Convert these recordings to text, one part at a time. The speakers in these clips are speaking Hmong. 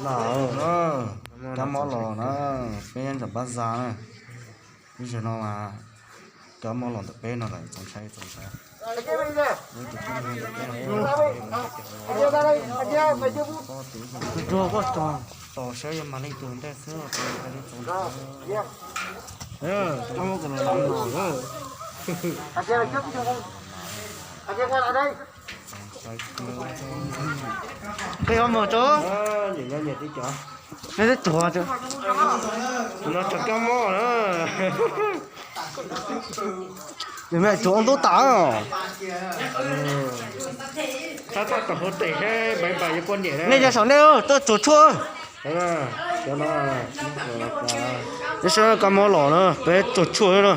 Los, kab mob los na, peb nyob ntawm Pab Zas na. Ib zaug no mas kab mob los ntawm peb no lawm, txaus ntshai txaus ntshai. Tus tub ntawm peb no, tos saib yog mag leej twg ntej xwb, txaus ntshai li txaus ntshai. Qhib ob mos tso. Nej twb tuag, no tso kab mob na. Nws me tsuav ntub tas. Nej cov saum nej tuaj tsuag tshuaj. Tab sis kab mob los na, peb tsuag tshuaj na.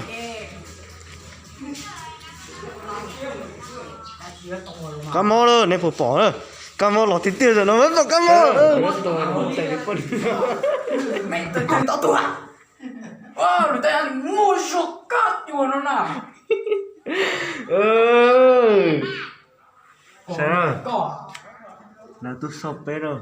Kab mob lawm, nej puas pom na? Kab mob los tiag tiag, zaum no peb pom kab mob. Saib, lawv twb sau peb lawm.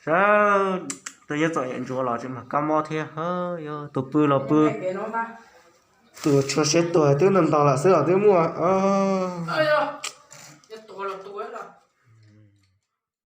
Saib, tus yawg txom nyem ntsuav los tsis mag kab mob thiab, yog tus pw los pw, tus tshuav siab tuag twb ntau ntau lawm xwb los twb muaj.